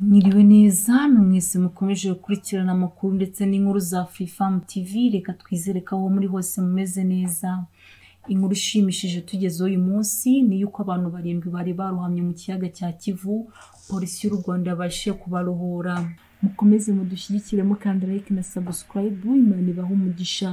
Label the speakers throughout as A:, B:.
A: Mwiriwe neza mwese mukomeje gukurikirana amakuru ndetse n'inkuru za Afrifame TV, reka twizere ko aho muri hose mumeze neza. Inkuru ishimishije tugezeho uyu munsi ni yuko abantu 7 bari barohamye mu kiyaga cya Kivu, polisi y'u Rwanda yabashije kubarohora. Mukomeze mudushyigikire mukanda like na subscribe, Imana ibahe umugisha.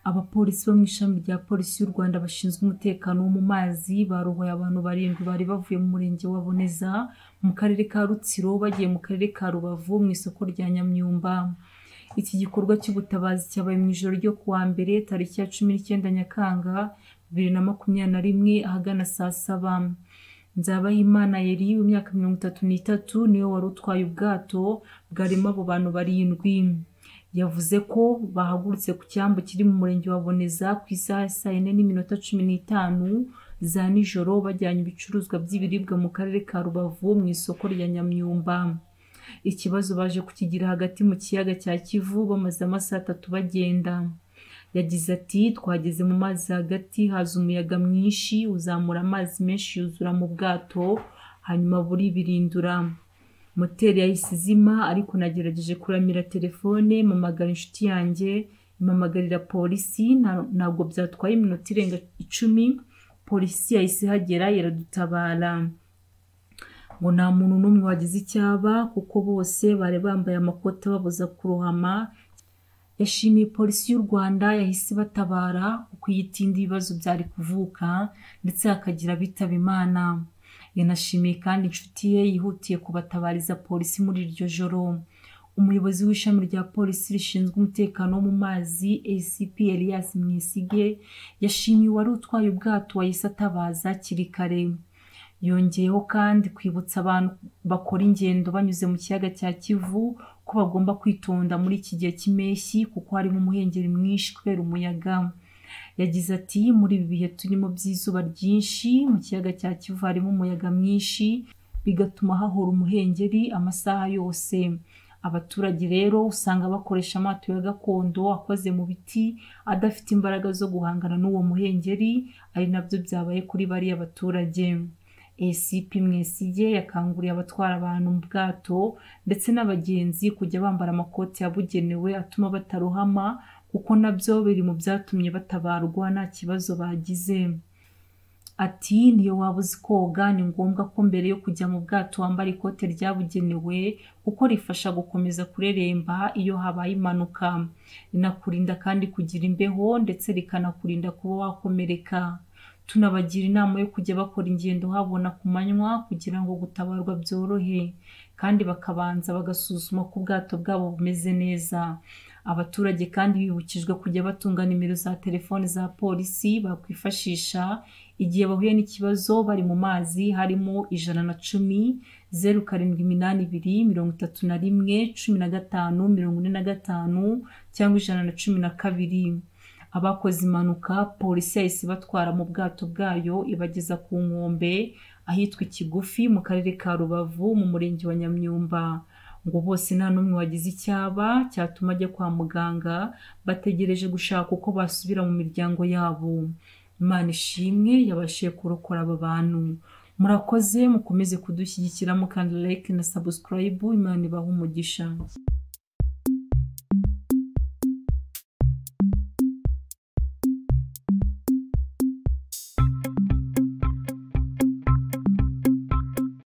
A: Abapolisi bo mu ishami rya polisi y'u Rwanda bashinzwe umutekano wo mu mazi barohoye abantu 7 bari bavuye mu murenge wa Boneza mu karere ka Rutsiro bagiye mu karere ka Rubavu mu isoko rya Nyamyumba. Iki gikorwa cy'ubutabazi cyabaye mu ijoro ryo kuwa mbere tariki ya 19 Nyakanga 2021 ahagana saa 7. Nzabahimana Eri w'imyaka 33 niwe wari utwaye ubwato bwarimo abo bantu 7. Yavuze ko bahagurutse ku cyambu kiri mu murenge wa Boneza ku isaha ya 4:15 za nijoro bajyanye ibicuruzwa by'ibiribwa mu karere ka Rubavu mu isoko rya Nyamyumba. Ikibazo baje kukigira hagati mu kiyaga cya Kivu bamaze amasaha 3 bagenda. Yagize ati twageze mu mazi hagati haza umuyaga mwinshi uzamura amazi menshi yuzura mu bwato hanyuma buribirindura. Moteri yahise izima ariko nagerageje kuramira telefone mpamagara inshuti yanjye impamagarira polisi, ntabwo byatwaye iminota irenga 10 polisi yahise ihagera iradutabara. Ngo nta muntu n'umwe wagize icyaba kuko bose bari bambaye amakoti babuza kurohama. Yashimiye polisi y'u Rwanda yahise batabara kuko iyitinda ibibazo byari kuvuka ndetse hakagira abitaba Imana. Yanashimiye kandi inshuti ye yihutiye kubatabariza polisi muri iryo joro. Umuyobozi w'ishami rya polisi rishinzwe umutekano wo mu mazi ACP Elias Mwesige yashimiye uwari utwaye ubwato wahise atabaza hakiri kare. Yongeyeho kandi kwibutsa abantu bakora ingendo banyuze mu kiyaga cya Kivu ko bagomba kwitonda muri iki gihe cy'impeshyi kuko harimo umuhengeri mwinshi kubera umuyaga. Yagize ati muri ibi bihe turimo by'izuba ryinshi mu kiyaga cya Kivu harimo umuyaga mwinshi bigatuma hahora umuhengeri amasaha yose. Abaturage rero usanga bakoresha amato ya gakondo akoze mu biti adafite imbaraga zo guhangana n'uwo muhengeri, ari nabyo byabaye kuri bariya baturage. ACP Mwesige yakanguriye abatwara abantu mu bwato ndetse n'abagenzi kujya bambara amakoti yabugenewe atuma batarohama kuko nabyo biri mu byatumye batabarwa nta kibazo bagize. Ati niyo waba uzi koga ni ngombwa ko mbere yo kujya mu bwato wambara ikote ryabugenewe kuko rifasha gukomeza kureremba iyo habaye impanuka, rinakurinda kandi kugira imbeho ndetse rikanakurinda kuba wakomereka. Tunabagira inama yo kujya bakora ingendo habona ku manywa kugira ngo gutabarwa byorohe, kandi bakabanza bagasuzuma ko ubwato bwabo bumeze neza. Abaturage kandi bibukijwe kujya batunga nimero za telefoni za polisi bakwifashisha igihe bahuye n'ikibazo bari mu mazi, harimo 110, 0782 31 15 45 cyangwa 112. Abakoze impanuka polisi yahise ibatwara mu bwato bwayo ibageza ku nkombe ahitwa Ikigufi mu karere ka Rubavu mu murenge wa Nyamyumba. Ngo bose nta n'umwe wagize icyaba cyatuma ajya kwa muganga, bategereje gushaka uko basubira mu miryango yabo. Imana ishimwe yabashije kurokora aba bantu. Murakoze, mukomeze kudushyigikira mukanda like na subscribe. Imana ibahe umugisha.